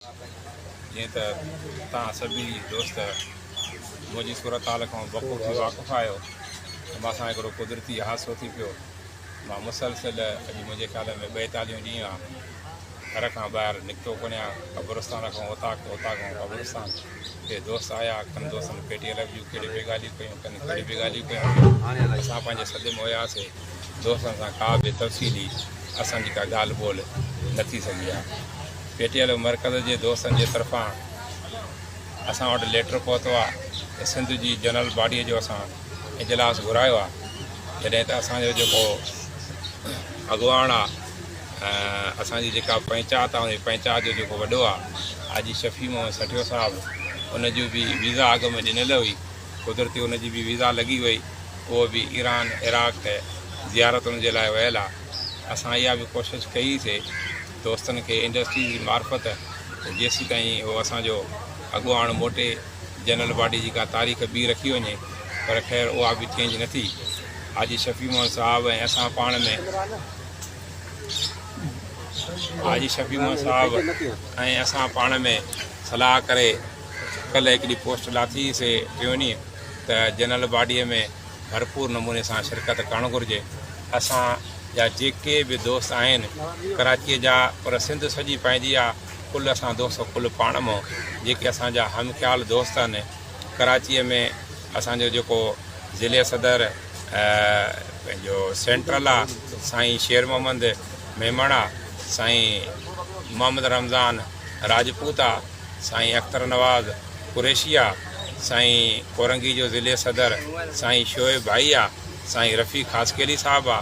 جيئن ته توهان سڀيئي دوست منهنجي صورتحال کان بخوبي واقف آهيو ته مان سان هڪڙو قدرتي حادثو ٿي پيو. مان مسلسل اڄ منهنجي خيال ۾ 42 ڏينهن آ گهر کان ٻاهر نڪتو ڪونه آهيان. قبرستان کان اوطاق، اوطاق کان قبرستان. ڪي دوست آيا، ڪن دوستن پي ٽي ايل جون ڪهڙيون به ڳالهيون ڪيون، ڪن ڪهڙيون به ڳالهيون ڪيون. اسان پنهنجي سڏ ۾ هياسي. دوستن سان ڪا به تفصيلي اسان جي ڪا ڳالهه ٻولهه نه ٿي سگهي آ. پي ٽي ايل مرڪز جي دوستن جي طرفان اسان وٽ ليٽر پهتو آ ته سنڌ جي جنرل باڊيء جو اسان اجلاس گهرايو آ، جڏهن ته اسان جو جيڪو اڳواڻ آ اسان جي جيڪا پئنچات آ ان پئنچات جو جيڪو وڏو آ حاجي شفيع محمد سٺيو صاحب ان جو به ويزا اڳ ۾ ڏنل هئي، قدرتي ان جي به ويزا لڳي وئي، اهو به ايران عراق زيارتن جي لاء ويل آ. اسان اها به ڪوشش ڪئي سي دوستن کي انڊسٽريز جي معرفت ته جيسيتائين اهو اسان جو اڳواڻ موٽي جنرل باڊي جي ڪا تاريخ ٻي رکي وڃي پر خير اها به چينج نه ٿي. حاجي شفيع محمد صاحب ۽ اسان پاڻ ۾ حاجي شفيع محمد صاحب ۽ اسان پاڻ ۾ صلاح ڪري ڪلهه هڪڙي پوسٽ لاٿي سي ٽيون ڏينهن ته جنرل باڊيء ۾ ڀرپور نموني سان شرڪت ڪرڻ گهرجي. اسان جا جيڪي به دوست آهن ڪراچيء جا پر سنڌ سڄي پنهنجي آ ڪل اسان دوست ڪل پاڻ مون جيڪي اسان جا هم خيال دوست آهن ڪراچيء ۾ اسان جو جيڪو ضلعي صدر پنهنجو سينٽرل آ سائين شير محمد ميمڻ آ سائين محمد رمضان راجپوت آ سائين اختر نواز قريشي آ، سائين ڪورنگي جو ضلعي صدر سائين شعيب ڀائي آ، سائين رفيق خاصخيلي صاحب آ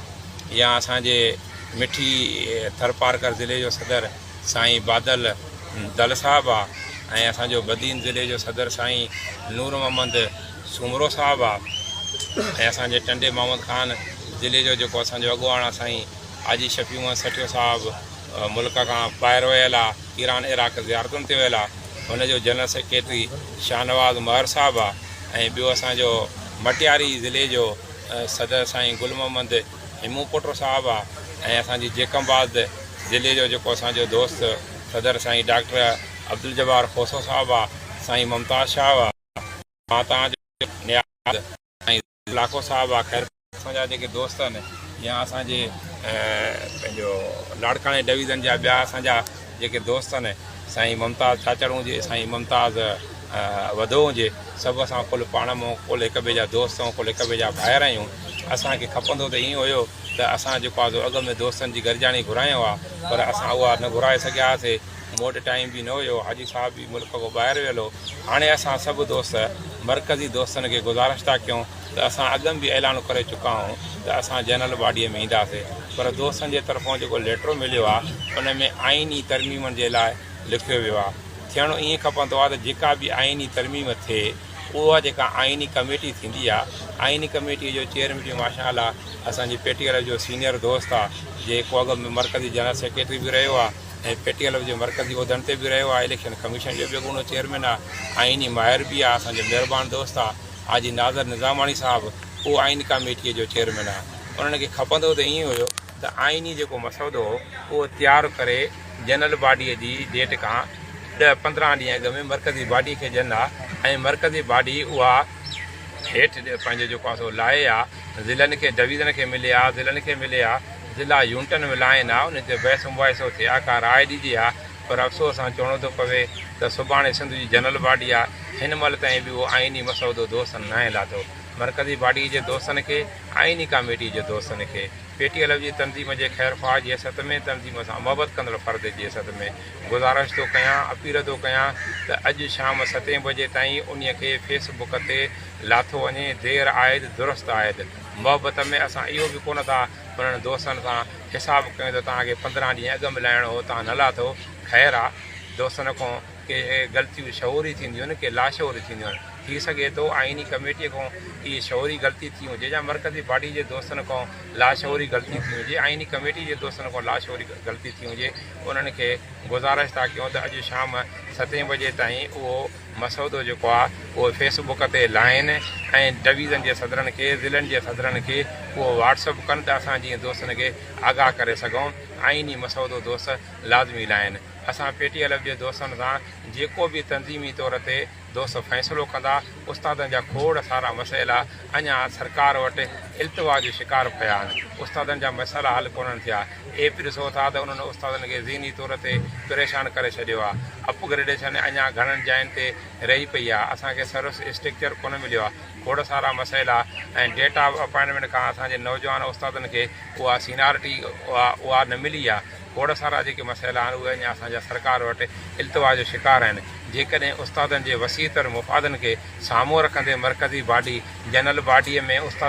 يا اسان جي مٺي ٿرپارڪر ضلعي جو صدر سائين بادل دل صاحب آ ۽ اسان جو بدين ضلعي جو صدر سائين نور محمد سومرو صاحب آ ۽ اسان جي ٽنڊي محمد خان ضلعي جو جيڪو اسان جو اڳواڻ آ سائين حاجي شفيع محمد سٺيو صاحب ملڪ کان ٻاهر ويل آ. ايران عراق زيارتن تي ويل آ ان جو جنرل سيڪريٽري شاهنواز مهر صاحب آ ۽ ٻيو اسان جو مٽياري ضلعي جو صدر سائين گل محمد همون پوٽو صاحب آ ۽ اسان جي جيڪب آباد ضلعي جو جيڪو اسان جو دوست صدر سائين ڊاڪٽر عبدالجبار کوسو صاحب آ سائين ممتاز شاهه آ مان توهان جو نياز سائين لاکو صاحب آ خير اسان جا جيڪي دوست آهن يا اسان جي پنهنجو لاڙڪاڻي ڊويزن جا ٻيا اسان جا جيڪي دوست آهن سائين ممتاز چاچڙ هجي سائين ممتاز وڌو هجي سڀ اسان ڪل پاڻ مون ڪل هڪ ٻئي جا دوست ۽ ڪل هڪ ٻئي جا ڀائر آهيون اسان کي کپندو ته ائين هيو ته اسان جيڪو آهي سو اڳ ۾ دوستن جي گڏجاڻي گهرايون ها پر اسان اها نه گهرائي سگهيا هئاسي مون وٽ ٽائيم به نه هيو حاجي صاحب به ملڪ کان ٻاهر ويل هو هاڻي اسان سڀ دوست مرڪزي دوستن کي گذارش ٿا ڪيون ته اسان اڳ م به اعلان ڪري چڪا آهيون ته اسان جنرل باڊيء ۾ اينداسي پر دوستن جي طرفون جيڪو ليٽرو مليو آهي ان ۾ آئيني ترميمن جي لاء لکيو ويو آهي. ٿيڻ ائين کپندو آهي ته جيڪا به آئيني ترميم ٿئي اها جيڪا آئيني ڪميٽي ٿيندي آهي آئيني ڪميٽيء جو چيئرمين به ماشاء الله اسان جي پي ٽي ايل جو سينئر دوست آهي جيڪو اڳ ۾ مرڪزي جنرل سيڪريٽري به رهيو آهي ۽ پي ٽي ايل جي مرڪزي عهدن تي به رهيو آهي اليڪشن ڪميشن جو به اڳوڻو چيئرمين آهي آئيني ماهر به آهي اسان جو مهربان دوست آهي. حاجي ناظر نظاماڻي صاحب اهو آئيني ڪاميٽيء جو چيئرمين آهي. انهن کي کپندو ته ائين هيو ته آئيني جيڪو مسودو هو اهو تيار ڪري جنرل باڊيء جي ڊيٽ کان ڏهه 15 ڏينهن اڳ ۾ مرڪزي باڊي کي ڏين ها ۽ مرڪزي باڊي اها هيٺ پنهنجو جيڪو آهي سو لاهي ها ضلعن کي ڊويزن کي ملي ها ضلعن کي ملي ها ضلع يونٽن ۾ لاهين ها انهن تي بحث مباحثو ٿئي ها ڪا راء ڏجي ها پر افسوس سان چوڻو ٿو پوي ته سڀاڻي سنڌ جي جنرل باڊي آ، هن مهل تائين به اهو آئيني مسودو دوستن ناهي لاٿو. مرڪزي باڊي جي دوستن کي، آئيني ڪاميٽي جي دوستن کي، پي ٽي ايل جي تنظيم جي خيرخواهه جي حيثيت ۾، تنظيم سان محبت ڪندڙ فرد جي حيثيت ۾ گذارش ٿو ڪيان، اپيل ٿو ڪيان ته اڄ شام ستين بجي تائين انهي کي فيس بڪ تي لاٿو وڃي، دير آيد درست آيد. محبت ۾ اسان اهو به ڪونه ٿا انهن دوستن سان حساب ڪيون ته توهان کي 15 ڏينهن اڳ ۾ لاهڻو هو توهان نه لاٿو، خير آ دوستن کان ڪي غلطيون شعوري ٿينديون آهن ڪي لاشعوري ٿينديون آهن، ٿي سگهي ٿو آئيني ڪميٽيء کان اهي شعوري غلطي ٿي هجي يا مرڪزي باڊي جي دوستن کان لاشعوري غلطي ٿي هجي، آئيني ڪميٽي جي دوستن کان لاشعوري غلطي ٿي هجي، انهن کي گذارش ٿا ڪيون ته اڄ شام ستين بجي تائين اهو مسودو جيڪو آهي اهو فيس بڪ تي لاهين ۽ ڊويزن جي صدرن کي، ضلعن جي صدرن کي اهو واٽس اپ ڪن ته اسان جيئن دوستن کي آگاهه ڪري سگهون. آئيني مسودو دوست لازمي لاهين. اسان پي ٽي ايل ايف جي دوستن سان جيڪو به تنظيمي طور تي دوست فيصلو ڪندا، استادن جا کوڙ سارا مسئلا اڃا سرڪار وٽ التوا جو شڪار پيا آهن. استادن جا مسئلا حل ڪونهن ٿيا. ايپ ڏسو ٿا ته انهن استادن کي ذهني طور تي پريشان ڪري ڇڏيو آهي. اپ گريڊيشن اڃا گهڻن جاين تي رهي پئي آهي. اسان کي سروس اسٽرڪچر ڪونه مليو آهي. کوڙ سارا مسئلا ۽ ڊيٽ آف اپائنٽمينٽ کان اسان جي نوجوان استادن کي اها سينارٽي اها اها نه ملي آهي. کوڙ سارا جيڪي مسئلا آهن اهي اڃا اسان جا سرڪار وٽ التوا جو شڪار آهن. جيڪڏهن استادن جي وسيع تر مفادن کي سامهون رکندي مرڪزي باڊي جنرل باڊيء ۾ استادن.